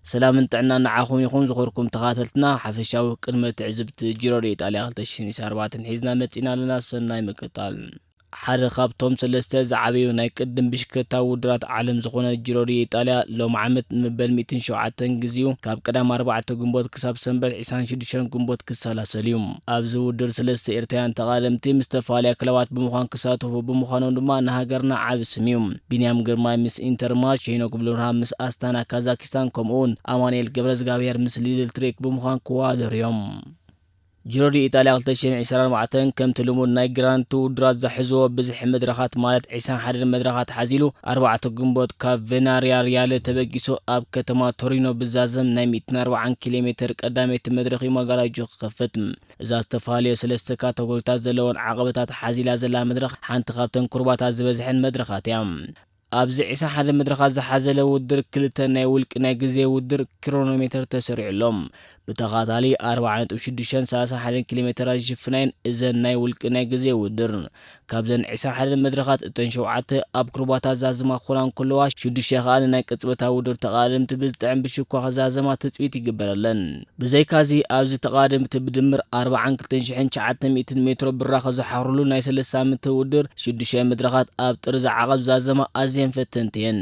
ሰላምን ጥዕና ንዓኹም ይኹን ዝኸበርኩም ተኸታተልትና፣ ሓፈሻዊ ቅድመ ትዕዝብቲ ጂሮ ዲ ኢጣልያ ክልተ ሽሕን ዕስራን ኣርባዕተን ሒዝና መጺና ኣለና። ሰናይ ምቅጻል። ሓደ ካብቶም ሰለስተ ዝዓበዩ ናይ ቅድም ብሽክለታ ውድድራት ዓለም ዝኾነ ጂሮ ዲ ኢጣልያ ሎም ዓመት ንመበል ሚእትን ሸውዓተን ግዜኡ ካብ ቀዳም ኣርባዕተ ግንቦት ክሳብ ሰንበት ዕስራን ሽዱሽተን ግንቦት ክሰላሰል እዩ። ኣብዚ ውድድር ሰለስተ ኤርትራውያን ተቓደምቲ ምስ ዝተፈላለያ ክለባት ብምዃን ክሳተፉ ብምዃኖም ድማ ንሃገርና ዓቢ ስም እዩ። ቢንያም ግርማይ ምስ ኢንተርማርች፣ ሄኖክ ብርሃን ምስ ኣስታና ካዛኪስታን፣ ከምኡውን ኣማኑኤል ገብረዝጋብሄር ምስ ሊድል ትሬክ ብምዃን ክወዳደሩ እዮም። ጂሮ ዲ ኢጣልያ ክልተ ሽሕን ዕስራን ኣርባዕተን ከምቲ ልሙድ ናይ ግራንድ ቱር ውድድራት ዝሕዝዎ ብዝሒ መድረኻት ማለት ዕስራን ሓደን መድረኻት ሓዚሉ ኣርባዕተ ግንቦት ካብ ቬናሪያ ሪያለ ተበጊሱ ኣብ ከተማ ቶሪኖ ብዛዘም ናይ ሚእትን ኣርባዓን ኪሎ ሜትር ቀዳመይቲ መድረኽ እዩ መጋረጃ ክኸፍት። እዛ ዝተፈላለዩ ሰለስተ ካተጎሪታት ዘለወን ዓቐበታት ሓዚላ ዘላ መድረኽ ሓንቲ ካብተን ኩርባታት ዝበዝሐን መድረኻት እያ። ኣብዚ ዕስራን ሓደን መድረኻት ዝሓዘለ ውድድር ክልተ ናይ ውልቂ ናይ ግዜ ውድድር ክሮኖሜተር ተሰሪዑሎም። ብተኸታታሊ ኣርብዓ ነጥቢ ሽዱሽተን ሰላሳን ሓደን ኪሎ ሜተራት ዝሽፍናየን እዘን ናይ ውልቂ ናይ ግዜ ውድድር። ካብዘን ዕስራን ሓደን መድረኻት እተን ሸውዓተ ኣብ ኩርባታት ዛዘማ ክኾና እንከለዋ፣ ሽዱሽተ ከኣ ንናይ ቅጽበታዊ ውድድር ተቓደምቲ ብዝጥዕም ብሽኳ ክዛዘማ ትጽቢት ይግበረለን። ብዘይካዚ ኣብዚ ተቓደምቲ ብድምር ኣርባዓን ክልተን ሽሕን ትሽዓተ ሚእትን ሜትሮ ብራኸ ዝሓርሉ ናይ ሰለስተ ሳምንቲ ውድድር ሽዱሽተ መድረኻት ኣብ ጥርዚ ዓቐብ ዛዘማ ኣዝየን ፈተንቲ እየን።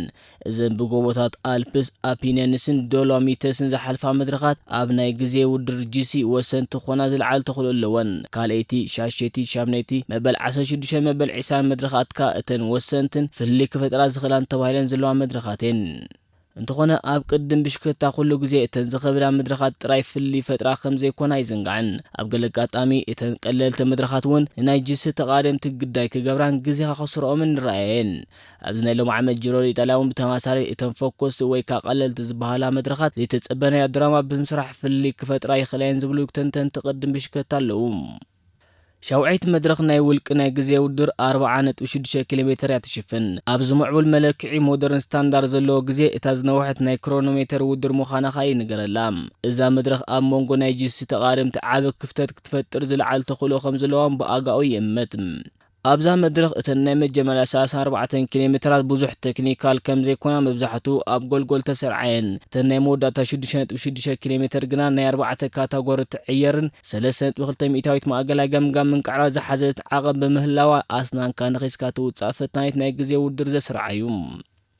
እዘን ብጎቦታት ኣልፕስ፣ ኣፒነንስን ዶሎሚተስን ዝሓልፋ መድረኻት ኣብ ናይ ግዜ ውድድር ጂ ሲ ወሰንቲ ክኾና ዝለዓለ ተኽእሎ ኣለወን። ካልኣይቲ፣ ሻሸይቲ፣ ሻምናይቲ፣ መበል ዓሰርተ ሽዱሽተ፣ መበል ዕስራን መድረኻት ከኣ እተን ወሰንትን ፍልልይ ክፈጥራ ዝኽእላን ተባሂለን ዘለዋ መድረኻት እየን። እንተኾነ ኣብ ቅድም ብሽክለታ ኩሉ ግዜ እተን ዝኸብዳ መድረኻት ጥራይ ፍልልይ ፈጥራ ከም ዘይኮና ኣይዝንጋዕን። ኣብ ገለ ኣጋጣሚ እተን ቀለልቲ መድረኻት እውን ንናይ ጂ ሲ ተቓደምቲ ግዳይ ክገብራን ግዜ ከኸስርኦምን ንረኣየን። ኣብዚ ናይ ሎም ዓመት ጂሮ ኢጣልያ እውን ብተመሳሳሊ እተን ፈኮስቲ ወይ ከዓ ቀለልቲ ዝበሃላ መድረኻት ዘይተጸበናዮ ድራማ ብምስራሕ ፍልልይ ክፈጥራ ይኽእላ እየን ዝብሉ ተንተንቲ ቅድም ብሽክለታ ኣለዉ። ሻውዓይቲ መድረኽ ናይ ውልቂ ናይ ግዜ ውድድር ኣርብዓ ነጥቢ ሽዱሽተ ኪሎ ሜተር እያ ትሽፍን። ኣብዚ ምዕቡል መለክዒ ሞደርን ስታንዳርድ ዘለዎ ግዜ እታ ዝነውሐት ናይ ክሮኖሜተር ውድድር ምዃና ከኣ ይንገረላ። እዛ መድረኽ ኣብ መንጎ ናይ ጂ ሲ ተቓደምቲ ዓቢ ክፍተት ክትፈጥር ዝለዓለ ተኽእሎ ከም ዘለዎም ብኣጋኡ ይእመት። ኣብዛ መድረኽ እተን ናይ መጀመርያ ሰላሳን ኣርባዕተን ኪሎ ሜተራት ብዙሕ ቴክኒካል ከም ዘይኮና መብዛሕትኡ ኣብ ጎልጎል ተሰርዓየን። እተን ናይ መወዳእታ ሽዱሽተ ነጥቢ ሽዱሽተ ኪሎ ሜተር ግና ናይ ኣርባዕተ ካታጎሪ ትዕየርን ሰለስተ ነጥቢ ክልተ ሚእታዊት ማእከላይ ገምጋም ምንቅዕራር ዝሓዘለት ዓቐብ ብምህላዋ ኣስናንካ ነኺስካ ትውጻእ ፈታኒት ናይ ግዜ ውድድር ዘስርዓ እዩ።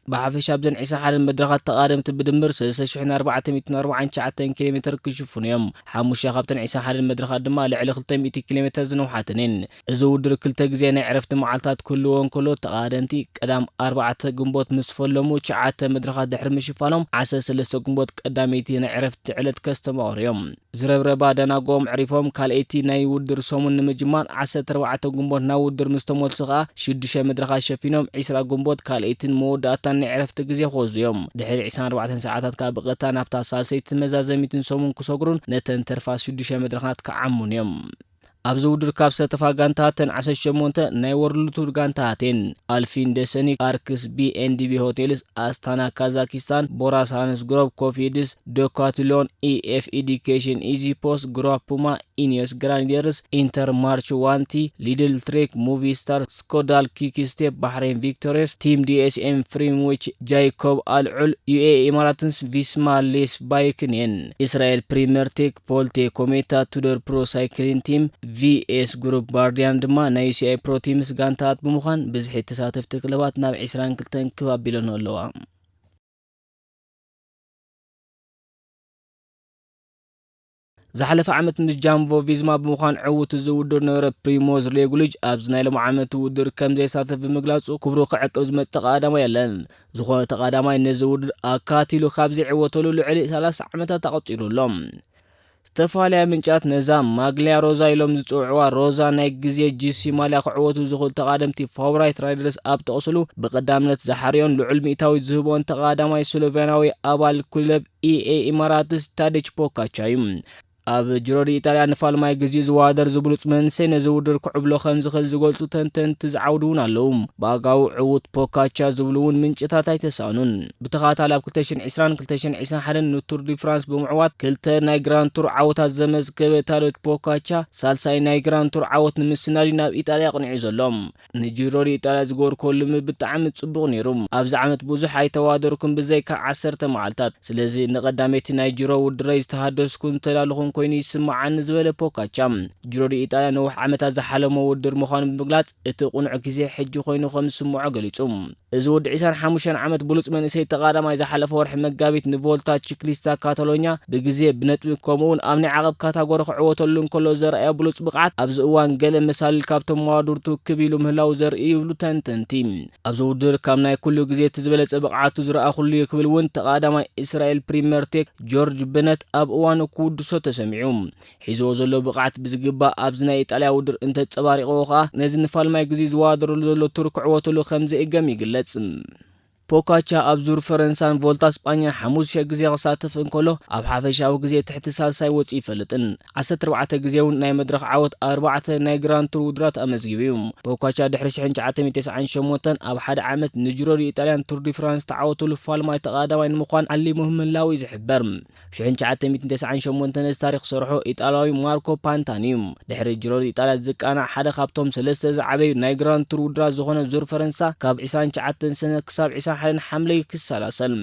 ብሓፈሻ ኣብዘን ዕስራን ሓደን መድረኻት ተቓደምቲ ብድምር ሰለስተ ሽሕን ኣርባዕተ ሚእትን ኣርባዓን ትሽዓተን ኪሎ ሜተር ክሽፍኑ እዮም። ሓሙሽተ ካብተን ዕስራን ሓደን መድረኻት ድማ ልዕሊ ክልተ ሚእቲ ኪሎ ሜተር ዝነውሓተን እየን። እዚ ውድድር ክልተ ግዜ ናይ ዕረፍቲ መዓልታት ክህልዎ እንከሎ፣ ተቓደምቲ ቀዳም ኣርባዕተ ግንቦት ምስ ፈለሙ ትሽዓተ መድረኻት ድሕሪ ምሽፋኖም ዓሰርተ ሰለስተ ግንቦት ቀዳመይቲ ናይ ዕረፍቲ ዕለት ከስተማቕሩ እዮም። ዝረብረባ ደናጎኦም ዕሪፎም ካልኣይቲ ናይ ውድድር ሰሙን ንምጅማር ዓሰርተ ኣርባዕተ ግንቦት ናብ ውድድር ምስ ተመልሱ ከኣ ሽዱሽተ መድረኻት ሸፊኖም ዒስራ ግንቦት ካልኣይትን መወዳእታን ናይ ዕረፍቲ ግዜ ክወስዱ እዮም። ድሕሪ ዕስራን ኣርባዕተን ሰዓታት ከኣ ብቐጥታ ናብታ ሳልሰይትን መዛዘሚትን ሰሙን ክሰግሩን ነተን ተርፋ ሽዱሽተ መድረኻት ክዓሙን እዮም። ኣብዚ ውድድር ካብ ዝተሳተፋ ጋንታተን ዓሰርተ ሸሞንተ ናይ ወርልድ ቱር ጋንታተን ኣልፊን ደሰኒ፣ ኣርክስ ቢ ኤን ዲ ቢ ሆቴልስ፣ ኣስታና ካዛኪስታን፣ ቦራስ ሃንስ ግሮፕ፣ ኮፊድስ፣ ዶካትሎን፣ ኢ ኤፍ ኤዱኬሽን፣ ኢዚ ፖስት፣ ግሮፕ ፑማ፣ ኢኒዮስ ግራንዴርስ፣ ኢንተር ማርች ዋንቲ፣ ሊድል ትሬክ፣ ሙቪስታር፣ ስኮዳል ኪክስቴፕ፣ ባሕሬን ቪክቶሪየስ፣ ቲም ዲ ኤስ ኤም ፍሪምዊች፣ ጃይኮብ ኣልዑል፣ ዩ ኤ ኢማራትስ፣ ቪስማ ሌስ ባይክን እየን። እስራኤል ፕሪምየር ቴክ፣ ፖልቴ ኮሜታ፣ ቱደር ፕሮ ሳይክሊን ቲም፣ ቪ ኤስ ግሩፕ ባርዲያን ድማ ናይ ዩ ሲ ኣይ ፕሮ ቲምስ ጋንታታት ብምዃን ብዝሒ ተሳተፍቲ ክለባት ናብ ዕስራን ክልተን ክብ ኣቢለንኦ ኣለዋ። ዝሓለፈ ዓመት ምስ ጃምቦ ቪዝማ ብምዃን ዕዉት ዝውድር ነበረ ፕሪሞዝ ሬጉሊጅ ኣብዚ ናይ ሎም ዓመት ውድድር ከም ዘይሳተፍ ብምግላጹ ክብሩ ክዕቅብ ዝመጽእ ተቐዳዳማይ የለን። ዝኾነ ተቐዳዳማይ ነዚ ውድድር ኣካቲሉ ካብ ዘይዕወተሉ ልዕሊ ሰላሳ ዓመታት ኣቐጺሩ ኣሎ። ዝተፈላለያ ምንጫት ነዛ ማግሊያ ሮዛ ኢሎም ዝጽውዕዋ ሮዛ ናይ ግዜ ጂ ሲ ማልያ ክዕወቱ ዝኽእሉ ተቓደምቲ ፋቮራይት ራይደርስ ኣብ ጠቕስሉ ብቐዳምነት ዝሓርዮን ልዑል ሚእታዊት ዝህቦን ተቓዳማይ ስሎቬንያዊ ኣባል ክለብ ኢ ኤ ኢማራትስ ታደች ፖካቻ እዩ። ኣብ ጅሮዲ ኢጣልያ ንፋልማይ ግዜ ዝዋደር ዝብሉጽ መንእሰይ ነዚ ውድድር ክዕብሎ ከም ዝኽእል ዝገልጹ ተንተንቲ ዝዓውዱ እውን ኣለዉ። ብኣጋኡ ዕዉት ፖካቻ ዝብሉ እውን ምንጭታት ኣይተሳኑን። ብተኸታታሊ ኣብ ክልተ ሽሕን ዕስራን ክልተ ሽሕን ዕስራን ሓደን ንቱር ዲ ፍራንስ ብምዕዋት ክልተ ናይ ግራንድ ቱር ዓወታት ዘመዝገበ ታደጅ ፖካቻ ሳልሳይ ናይ ግራንድ ቱር ዓወት ንምስናድ እዩ ናብ ኢጣልያ ኣቕኒዑ ዘሎ። ንጂሮ ዲኢጣልያ ዝገበርኩዎ ልምምድ ብጣዕሚ ጽቡቕ ነይሩ። ኣብዚ ዓመት ብዙሕ ኣይተዋደርኩን ብዘይካ ዓሰርተ መዓልታት። ስለዚ ንቐዳመይቲ ናይ ጂሮ ውድድረይ ዝተሃደስኩን ዝተዳለኹን ኮይኑ ይስምዓኒ ዝበለ ፖካቻ፣ ጂሮ ዲኢጣልያ ነዊሕ ዓመታት ዝሓለሞ ውድድር ምዃኑ ብምግላጽ እቲ ቅኑዕ ግዜ ሕጂ ኮይኑ ከም ዝስምዖ ገሊጹ። እዚ ወዲ ዕስራን ሓሙሽተን ዓመት ብሉጽ መንእሰይ ተቓዳማይ ዝሓለፈ ወርሒ መጋቢት ንቮልታ ቺክሊስታ ካታሎኛ ብግዜ ብነጥቢ ከምኡውን ኣብ ናይ ዓቐብ ካታጎሪ ክዕወተሉ እንከሎ ዘርኣዮ ብሉጽ ብቕዓት ኣብዚ እዋን ገለ መሳልል ካብቶም መዋድርቱ ክብ ኢሉ ምህላው ዘርኢ ይብሉ ተንተንቲ። ኣብዚ ውድድር ካብ ናይ ኩሉ ግዜ እቲ ዝበለጸ ብቕዓቱ ዝረኣኹሉ እዩ ክብል እውን ተቓዳማይ እስራኤል ፕሪምየር ቴክ ጆርጅ በነት ኣብ እዋኑ ክውድሶ ተሰሚዑ። ሒዝዎ ዘሎ ብቕዓት ብዝግባእ ኣብዚ ናይ ኢጣልያ ውድድር እንተጸባሪቕዎ ከኣ ነዚ ንፋልማይ ግዜ ዝዋደረሉ ዘሎ ቱር ክዕወተሉ ከም ዝእገም ይግለጽ። ፖካቻ ኣብ ዙር ፈረንሳን ቮልታ ስጳኛን ሓሙሽተ ግዜ ክሳተፍ እንከሎ ኣብ ሓፈሻዊ ግዜ ትሕቲ ሳልሳይ ወጺኡ ይፈልጥን ዓሰርተ ኣርባዕተ ግዜ እውን ናይ መድረኽ ዓወት ኣብ ኣርባዕተ ናይ ግራንድ ቱር ውድድራት ኣመዝጊቡ እዩ። ፖካቻ ድሕሪ ሽሕን ትሽዓተ ሚእትን ተስዓን ሸሞንተን ኣብ ሓደ ዓመት ንጅሮ ዲኢጣልያን ቱር ዲ ፍራንስ ተዓወተሉ ፋልማይ ተቓዳማይ ንምዃን ዓሊሙ ምህላው እዩ ዝሕበር። ሽሕን ትሽዓተ ሚእትን ተስዓን ሸሞንተን እዚ ታሪኽ ዝሰርሖ ኢጣልያዊ ማርኮ ፓንታኒ እዩ። ድሕሪ ጅሮ ዲኢጣልያ ዝቃናዕ ሓደ ካብቶም ሰለስተ ዝዓበዩ ናይ ግራንድ ቱር ውድድራት ዝኾነ ዙር ፈረንሳ ካብ ዕስራን ትሽዓተን ሰነ ክሳብ ዕስራን ሓደን ሓምለ ክሰላሰል።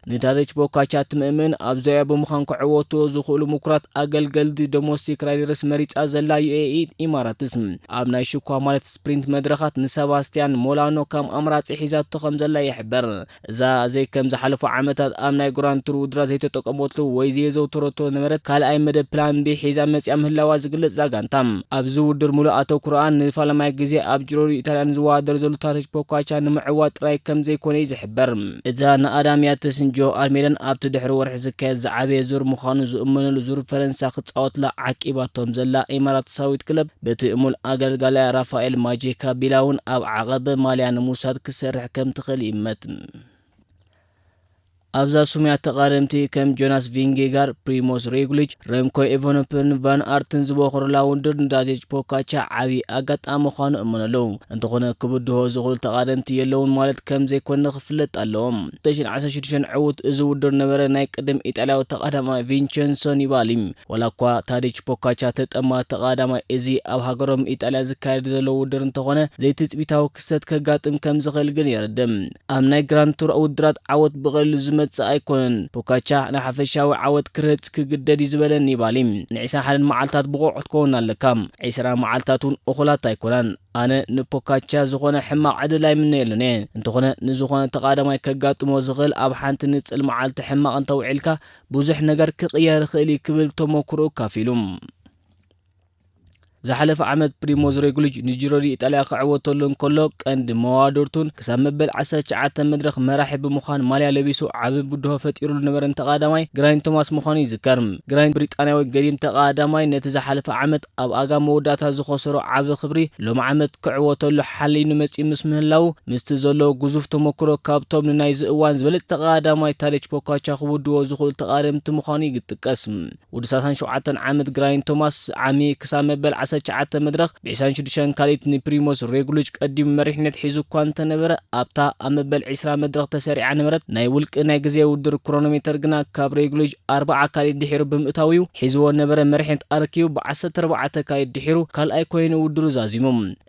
ንታደች ፖካቻ ትምእምን ኣብ ዙርያ ብምዃን ክዕወትዎ ዝኽእሉ ምኩራት ኣገልገልቲ ዶሞስቲክ ራይደርስ መሪጻ ዘላ ዩኤኢ ኢማራትስ ኣብ ናይ ሽኳ ማለት ስፕሪንት መድረኻት ንሰባስቲያን ሞላኖ ከም ኣምራጺ ሒዛቶ ከም ዘላ ይሕበር። እዛ ዘይከም ዝሓለፉ ዓመታት ኣብ ናይ ግራንድ ቱር ውድድራት ዘይተጠቀመትሉ ወይ ዘየዘውተረቶ ነበረት ካልኣይ መደብ ፕላን ቢ ሒዛ መጽያ ምህላዋ ዝግለጽ እዛ ጋንታ፣ ኣብዚ ውድድር ሙሉእ ኣተኩሮኣን ንፋለማይ ግዜ ኣብ ጅሮ ኢጣልያ ንዝወዳደር ዘሎ ታደች ፖካቻ ንምዕዋት ጥራይ ከም ዘይኮነ እዩ ዝሕበር። እዛ ንኣዳም ያተስን ጆ ኣልሜዳን ኣብቲ ድሕሪ ወርሒ ዝካየድ ዝዓበየ ዙር ምዃኑ ዝእመነሉ ዙር ፈረንሳ ክጻወትላ ዓቂባቶም ዘላ ኢማራትሳዊት ክለብ፣ በቲ እሙን ኣገልጋላያ ራፋኤል ማጄካ ቢላ እውን ኣብ ዓቐብ ማልያ ንምውሳድ ክሰርሕ ከም ትኽእል ይእመት። ኣብዛ ስሙያ ተቓደምቲ ከም ጆናስ ቪንጌጋር፣ ፕሪሞስ ሬጉሊች፣ ረምኮ ኤቨኖፕን ቫን ኣርትን ዝበኾሩላ ውድድር ንታደች ፖካቻ ዓቢ ኣጋጣሚ ምዃኑ እምነሉ። እንተኾነ ክብድሆ ዝኽእሉ ተቓደምቲ የለውን ማለት ከም ዘይኮነ ክፍለጥ ኣለዎ። ክልተ ሽሕን ዓሰርተ ሽዱሽተን ዕዉት እዚ ውድድር ነበረ ናይ ቅድም ኢጣልያዊ ተቓዳማይ ቪንቸንሶ ኒባሊ። ዋላ እኳ ታዲች ፖካቻ ተጠማ ተቓዳማይ እዚ ኣብ ሃገሮም ኢጣልያ ዝካየድ ዘሎ ውድድር እንተኾነ ዘይትጽቢታዊ ክስተት ከጋጥም ከም ዝኽእል ግን የረድእ። ኣብ ናይ ግራንድ ቱር ውድድራት ዓወት ብቐሊሉ ዝመጽእ ኣይኮነን። ፖካቻ ንሓፈሻዊ ዓወት ክረጽ ክግደድ እዩ ዝበለ ኒባሊ፣ ንዒስራን ሓደን መዓልታት ብቑዕ ክትከውን ኣለካ። ዒስራ መዓልታት እውን እኹላት ኣይኮናን። ኣነ ንፖካቻ ዝኾነ ሕማቕ ዕድል ኣይምነየሉን እየ። እንተኾነ ንዝኾነ ተቓዳማይ ከጋጥሞ ዝኽእል ኣብ ሓንቲ ንጽል መዓልቲ ሕማቕ እንተውዒልካ ብዙሕ ነገር ክቕየር ይኽእል እዩ ክብል ተመኩሮኡ ኣካፊሉ። ዝሓለፈ ዓመት ፕሪሞዝ ሬጉሊች ንጂሮ ዲ ኢጣልያ ክዕወተሉ እንከሎ ቀንዲ መዋድርቱን ክሳብ መበል ዓሰርተ ትሽዓተ መድረኽ መራሒ ብምዃን ማልያ ለቢሱ ዓቢ ብድሆ ፈጢሩሉ ነበረ ተቓዳማይ ግራይን ቶማስ ምዃኑ ይዝከር። ግራይን ብሪጣንያዊ ገዲም ተቓዳማይ ነቲ ዝሓለፈ ዓመት ኣብ ኣጋ መወዳእታ ዝኸሰሮ ዓቢ ክብሪ ሎም ዓመት ክዕወተሉ ሓሊኑ መጺኡ ምስ ምህላዉ ምስቲ ዘለዎ ግዙፍ ተመክሮ ካብቶም ንናይዚ እዋን ዝበለጸ ተቓዳማይ ታደች ፖካቻ ክውድዎ ዝኽእሉ ተቓደምቲ ምዃኑ ይጥቀስ። ወዲ ሰላሳን ሸውዓተን ዓመት ግራይን ቶማስ ዓሚ ክሳብ መበል ዓሰርተ ትሽዓተ መድረኽ ብዒስራን ሽዱሽተን ካልኢት ንፕሪሞስ ሬጉሊች ቀዲሙ መሪሕነት ሒዙ እኳ እንተነበረ ኣብታ ኣብ መበል ዒስራ መድረኽ ተሰሪዓ ነበረት ናይ ውልቂ ናይ ግዜ ውድድር ክሮኖሜተር ግና ካብ ሬጉሊች ኣርብዓ ካልኢት ድሒሩ ብምእታው እዩ ሒዝዎ ነበረ መሪሕነት ኣረኪቡ ብዓሰርተ ኣርባዕተ ካልኢት ድሒሩ ካልኣይ ኮይኑ ውድድሩ ዛዚሙ።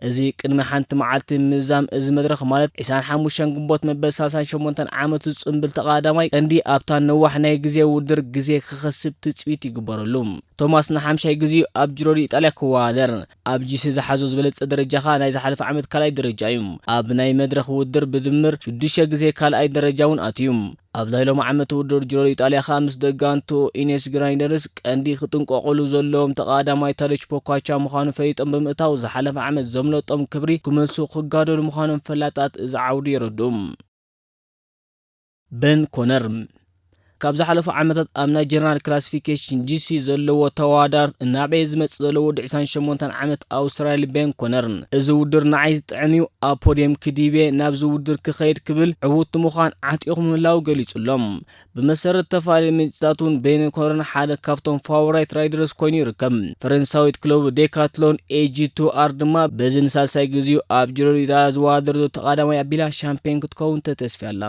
እዚ ቅድሚ ሓንቲ መዓልቲ ምዛም እዚ መድረኽ ማለት ዕስራን ሓሙሽተን ግንቦት መበል ሰላሳን ሸሞንተን ዓመቱ ጽምብል ተቓዳማይ ቀንዲ ኣብታ ነዋሕ ናይ ግዜ ውድድር ግዜ ክኸስብ ትጽቢት ይግበረሉ። ቶማስ ንሓምሻይ ግዜኡ ኣብ ጅሮ ዲኢጣልያ ክወዳደር ኣብ ጂሲ ዝሓዞ ዝበለጸ ደረጃ ከኣ ናይ ዝሓለፈ ዓመት ካልኣይ ደረጃ እዩ። ኣብ ናይ መድረኽ ውድድር ብድምር ሽዱሽተ ግዜ ካልኣይ ደረጃ እውን ኣትዩ። ኣብ ናይ ሎሚ ዓመት ውድድር ጅሮ ኢጣልያ ከኣ ምስ ደጋንቱ ኢኔስ ግራይንደርስ ቀንዲ ክጥንቀቑሉ ዘለዎም ተቓዳማይ ታደች ፖካቻ ምዃኑ ፈሊጦም ብምእታው ዝሓለፈ ዓመት ዘምለጦም ክብሪ ክመልሱ ክጋደሉ ምዃኖም ፈላጣት እዚ ዓውዲ የረድኡ። በን ኮነር ካብ ዝሓለፉ ዓመታት ኣብ ናይ ጀነራል ክላሲፊኬሽን ጂ ሲ ዘለዎ ተወዳዳርት እናዕበየ ዝመጽእ ዘሎ ወዲ ዕስራን ሸሞንተን ዓመት ኣውስትራሊ ቤን ኮነርን፣ እዚ ውድድር ንዓይ ዝጥዕም እዩ፣ ኣብ ፖድየም ክድይብ እየ፣ ናብዚ ውድድር ክኸይድ ክብል ዕዉት ንምዃን ዓጢቑ ምህላዉ ገሊጹ ኣሎ። ብመሰረት ተፈላለዩ ምንጭታት እውን ቤን ኮነር ሓደ ካብቶም ፋቮራይት ራይደርስ ኮይኑ ይርከብ። ፈረንሳዊት ክለቡ ዴካትሎን ኤ ጂ ቱ ኣር ድማ በዚ ንሳልሳይ ግዜኡ ኣብ ጂሮ ዲኢጣልያ ዝወዳደር ዘሎ ተቐዳማይ ኣቢላ ሻምፒዮን ክትከውን ተተስፍያ ኣላ።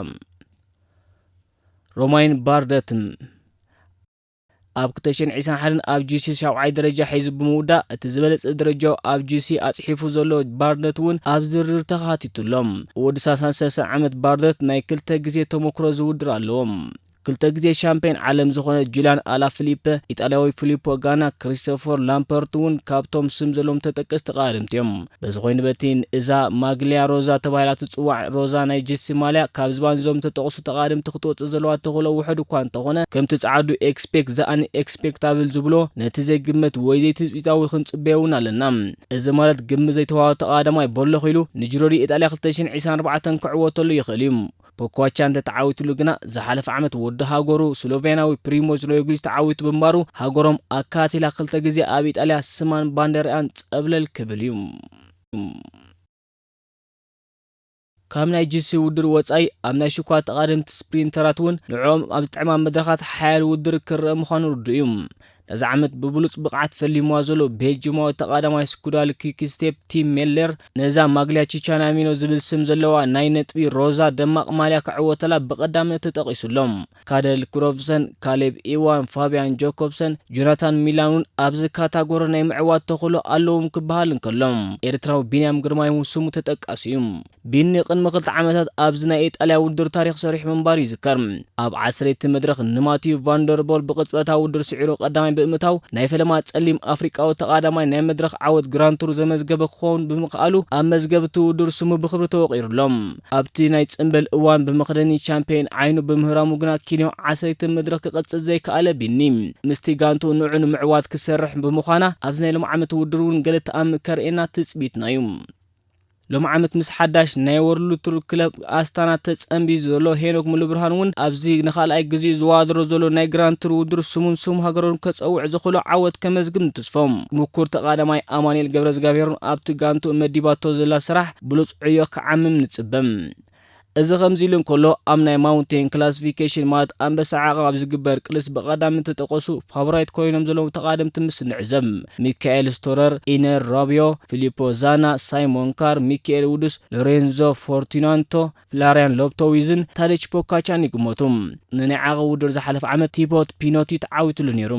ሮማይን ባርደት ኣብ ክልተ ሽሕን ዕስራን ሓደን ኣብ ጂ ሲ ሻብዓይ ደረጃ ሒዙ ብምውዳእ፣ እቲ ዝበለጸ ደረጃኡ ኣብ ጂ ሲ ኣጽሒፉ ዘሎ ባርደት እውን ኣብ ዝርዝር ተኻቲቱ ኣሎ። ወዲ ሰላሳ ሰለስተ ዓመት ባርደት ናይ ክልተ ግዜ ተመክሮ ዝውድር ኣለዎ። ክልተ ግዜ ሻምፒዮን ዓለም ዝኾነ ጁልያን ኣላፊሊፐ፣ ኢጣልያዊ ፊሊፖ ጋና፣ ክሪስቶፈር ላምፐርት እውን ካብቶም ስም ዘለዎም ተጠቀስቲ ተቓደምቲ እዮም። በዚ ኮይኑ በቲ እዛ ማግሊያ ሮዛ ተባሂላ ትጽዋዕ ሮዛ ናይ ጂ ሲ ማልያ ካብ ዝባን እዞም ዝተጠቕሱ ተቓደምቲ ክትወጽእ ዘለዋ ተኽእሎ ውሑድ እኳ እንተኾነ፣ ከምቲ ጸዓዱ ኤክስፔክት ዘ ኣን ኤክስፔክታብል ዝብሎ፣ ነቲ ዘይግመት ወይ ዘይትጽቢታዊ ክንጽበዮ እውን ኣለና። እዚ ማለት ግምት ዘይተዋህቦ ተቓዳማይ በሎ ኺሉ ንጅሮዲ ኢጣልያ ክልተ ሽሕን ዕስራን ኣርባዕተን ክዕወተሉ ይኽእል እዩ። ፖኳቻ እንተተዓዊትሉ ግና፣ ዝሓለፈ ዓመት ወዲ ሃገሩ ስሎቬንያዊ ፕሪሞዝ ሮግሊች ተዓዊቱ ብምንባሩ፣ ሃገሮም ኣካቲላ ክልተ ግዜ ኣብ ኢጣልያ ስማን ባንዴራኣን ጸብለል ክብል እዩ። ካብ ናይ ጂ ሲ ውድድር ወጻኢ፣ ኣብ ናይ ሽኳ ተቓደምቲ ስፕሪንተራት እውን ንዕኦም ኣብ ዝጥዕማ መድረኻት ሓያል ውድድር ክረአ ምዃኑ ርዱእ እዩ። ነዚ ዓመት ብብሉጽ ብቕዓት ፈሊምዋ ዘሎ ቤልጂማዊ ተቓዳማይ ስኩዳል ኪክስቴፕ ቲም ሜለር፣ ነዛ ማግሊያ ቺቻናሚኖ ዝብል ስም ዘለዋ ናይ ነጥቢ ሮዛ ደማቕ ማልያ ክዕወተላ ብቐዳምነት ተጠቒሱ ኣሎ። ካደል ክሮብሰን፣ ካሌብ ኢዋን፣ ፋብያን ጆኮብሰን፣ ጆናታን ሚላን እውን ኣብዚ ካታጎሪ ናይ ምዕዋት ተኽእሎ ኣለዎም ክበሃል እንከሎ፣ ኤርትራዊ ቢንያም ግርማይ እውን ስሙ ተጠቃሲ እዩ። ቢኒ ቅድሚ ክልተ ዓመታት ኣብዚ ናይ ኢጣልያ ውድድር ታሪኽ ሰሪሑ ምንባሩ ይዝከር። ኣብ ዓሰርተ መድረኽ ንማቲዩ ቫንደርቦል ብቕጽበታዊ ውድድር ስዒሩ ቀዳማይ ብምእታው፣ ናይ ፈለማ ጸሊም ኣፍሪቃዊ ተቓዳማይ ናይ መድረኽ ዓወት ግራንድ ቱር ዘመዝገበ ክኸውን ብምኽኣሉ፣ ኣብ መዝገብ እቲ ውድድር ስሙ ብኽብሪ ተወቒሩ ኣሎ። ኣብቲ ናይ ጽምብል እዋን ብመኽደኒ ቻምፒዮን ዓይኑ ብምህራሙ ግና ኪንዮ ዓሰርተ መድረኽ ክቐጽል ዘይከኣለ ቢኒ፣ ምስቲ ጋንቱ ንዑ ንምዕዋት ክሰርሕ ብምዃና፣ ኣብዚ ናይ ሎሚ ዓመት ውድድር እውን ገለ ተኣምር ከርእየና ትጽቢትና እዩ። ሎም ዓመት ምስ ሓዳሽ ናይ ወርልድ ቱር ክለብ ኣስታና ተጸንቢ ዘሎ ሄኖክ ሙሉብርሃን እውን ኣብዚ ንኻልኣይ ግዜኡ ዝዋደሮ ዘሎ ናይ ግራንድ ቱር ውድድር ስሙን ስም ሃገሩን ከጸውዕ ዝኽእሎ ዓወት ከመዝግብ ንትስፎ። ምኩር ተቓዳማይ ኣማኑኤል ገብረዝጋብሄርን ኣብቲ ጋንቱ መዲባቶ ዘላ ስራሕ ብሉጽ ዕዮ ክዓምም ንጽበ። እዚ ከምዚ ኢሉ እንከሎ፣ ኣብ ናይ ማውንቴን ክላሲፊኬሽን ማለት ኣንበሳ ዓቐብ ኣብ ዝግበር ቅልስ ብቐዳሚ ተጠቐሱ ፋቮራይት ኮይኖም ዘለዉ ተቓደምቲ ምስ ንዕዘብ፣ ሚካኤል ስቶረር፣ ኢነር ራቢዮ፣ ፊሊፖ ዛና፣ ሳይሞን ካር፣ ሚካኤል ውዱስ፣ ሎሬንዞ ፎርቲናንቶ፣ ፍላሪያን ሎፕቶዊዝን ታደች ፖካቻን ይግመቱ። ንናይ ዓቐብ ውድድር ዝሓለፈ ዓመት ቲቦት ፒኖቲ ተዓዊትሉ ነይሩ።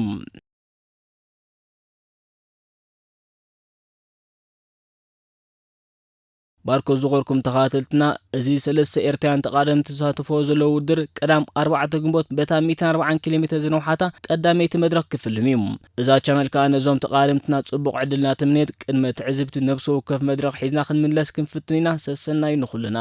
ባርኮ ዝኾርኩም ተኸታተልትና፣ እዚ ሰለስተ ኤርትራውያን ተቓደምቲ ዝሳተፍዎ ዘለዉ ውድድር ቀዳም ኣርባዕተ ግንቦት በታ ሚእትን ኣርባዓን ኪሎ ሜትር ዝነውሓታ ቀዳመይቲ መድረኽ ክፍልም እዩ። እዛ ቻነል ከኣ ነዞም ተቓደምትና ጽቡቕ ዕድል እናተመነየት፣ ቅድመ ትዕዝብቲ ነብሲ ወከፍ መድረኽ ሒዝና ክንምለስ ክንፍትን ኢና። ሰሰናዩ ንኹልና።